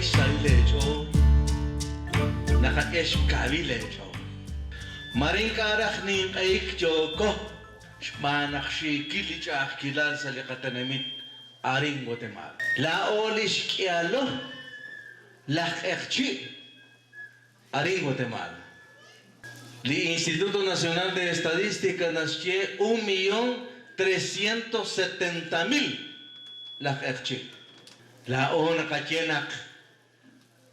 xsahil eech'ool, naqak'e xkawil eech'ool. Mare ink'a' raj ninq'ehik yooko xb'aan naq xiikil li ch'a'ajkilal sa' li qatenamit arin Guatemala. Laa'o li xk'ihalo laj q'eqchi' arin Guatemala. Li Instituto Nacional de Estadística naxye un millón trescientos setenta mil laj q'eqchi'. Laa'o naqaye naq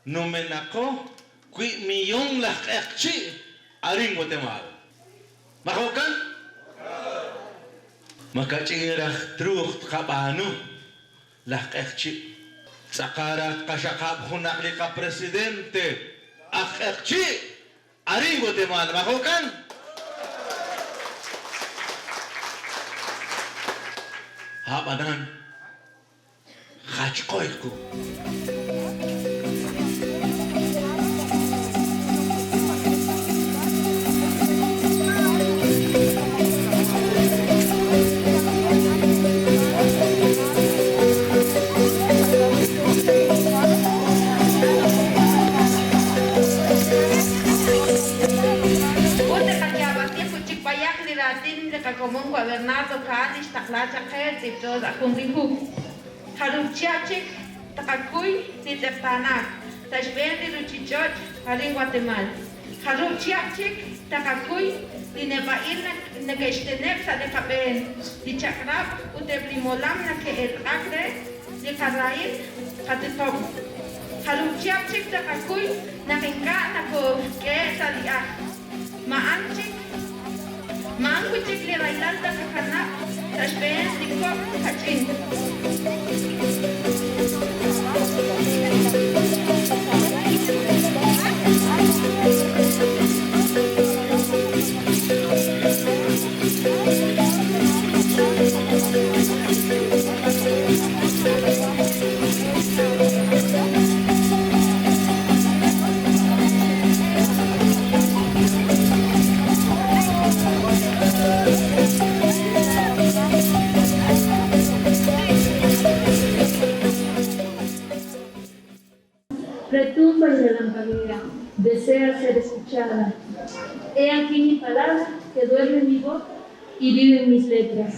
numenaqo wiib' millón laj q'eqchi' arin Guatemala. Ma jo'kan? Ma kach'in raj truuq tqab'aanu laj q'eqchi'? Tz'aqal raj tqaxaqab' junaq li qapresidente aj q'eqchi' arin Guatemala. Ma jo'kan? A'b'anan. Jachqoyku. Ut tqayaab'asi jun chik b'ayaq li raatin li qakomon wa' Bernardo Caal li xtaqla chaq qe tz'iib'ch'o sa' jun li hu. Jarub' chihab' chik tqakuy li tz'eqtaanaak sa' xb'een li ruuchich'och' arin Guatemal. Jarub' chihab' chik tqakuy li neb'a'il neke'xteneb' sa' li qab'een li chaq'rab' ut eb' li molam nake'elq'ak re li qarahil qatiqob'. Jarub' chihab' chik tqakuy naq ink'a' nakook'ehe' sa' li ajl. Ma'an chik, ma'an wi' chik li rahilal taqakanab' sa' xb'een li kok' kach'in. Retumba y relampaguea, desea ser escuchada. He aquí mi palabra que duerme en mi boca y vive en mis letras.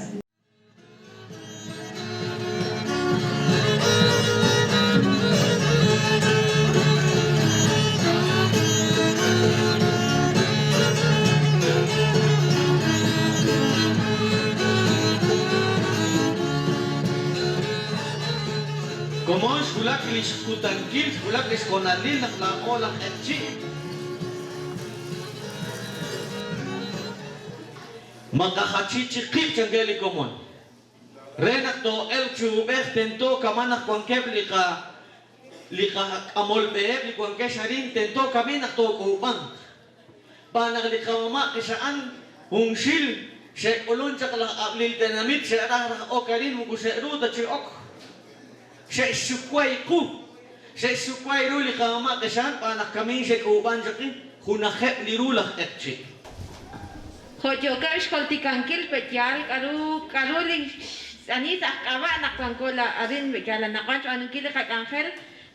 Komon xwulak li xkutankil, xwulak li xhonalil naq laa'o laj q'eqchi'. Maqajachi chik qib', chankeb' li komon. Re naq too'elq chi uub'ej tento kama' naq wankeb' li qa li qak'amol b'eheb' li wankex arin tento kami naq took'uub'anq. Xb'aan naq li qamama' qixa'an junxil xe'k'ulun chaq laj ab'lil tenamit xe'raj raj ok arin moko xe'ru ta chi ok. Xe'xxuway qu. Xe'xxuway ru li qamama' qixa'an xb'aan naq kamin xe'k'uub'an chaq junajeb' li ru laj q'eqchi'. Jo' yookeb' xjultikankil pe'yaal k'aru k'aru li ani sa' aj k'ab'a' naq wanko la arin pe'yaal anaqwan xb'aanunkil li qak'anjel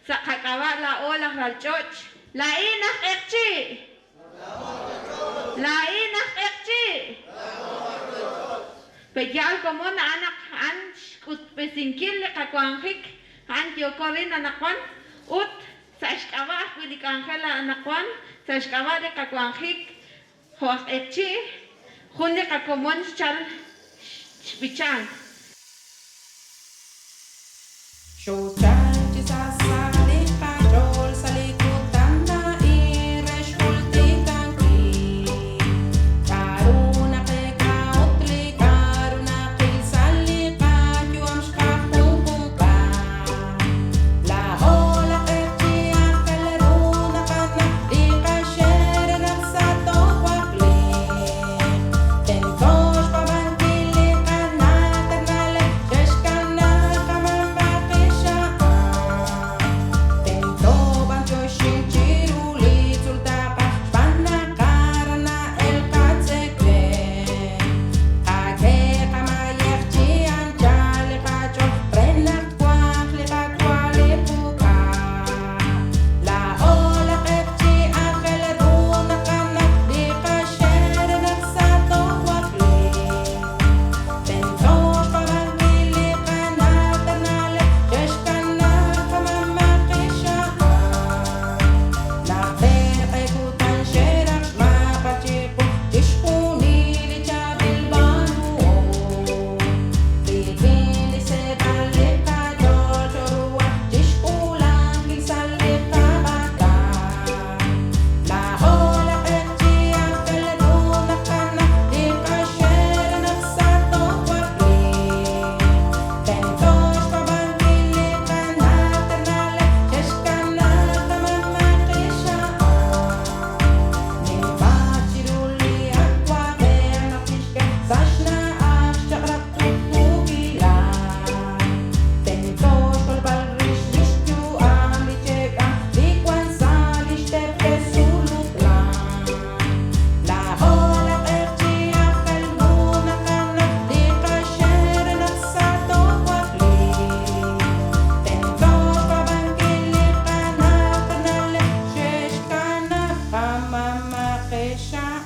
sa' qak'ab'a' laa'o laj ralch'och'. Laa'in aj q'eqchi'. Laa'in aj q'eqchi'. Pe'yaal komon a'an naq a'an xk'utb'esinkil li qawanjik a'an yooko arin anaqwan ut sa' xk'ab'a' ajwi' li k'anjel anaqwan sa' xk'ab'a' li qawanjik jo' aj q'eqchi' jun li qakomon xchal xb'ichank. Xoochal chi sa sa' li qach'ool sa' li kutan a'in re xjultikankil k'a'ru naqeek'a ut li k'a'ru naqil sa' li qayu'am xqajunjunqal. Laa'o laj q'eqchi' aajel ru naqanaw li qaxe' re naq sa toowakliiq. Tento xpaab'ankil li qana'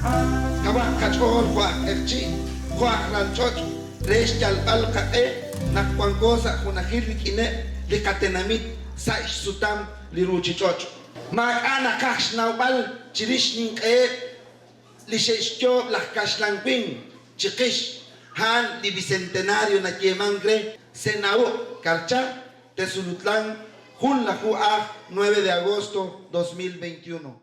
Kawaq qach'ool jo' aj q'eqchi', jo' aj ralch'och' re xyalb'al qaq'e naq wanko sa' junajil rik'ineb' li qatenamit sa' xsutam li ruuchich'och'. Maak'a' naqaj xnawb'al chirix ninq'eheb' li xe'xyoob' laj kaxlan winq chiqix, a'an li Bicentenario nayeemank re Senauq Karcha, Tezulutlán, junlaju aj 9 de agosto 2021.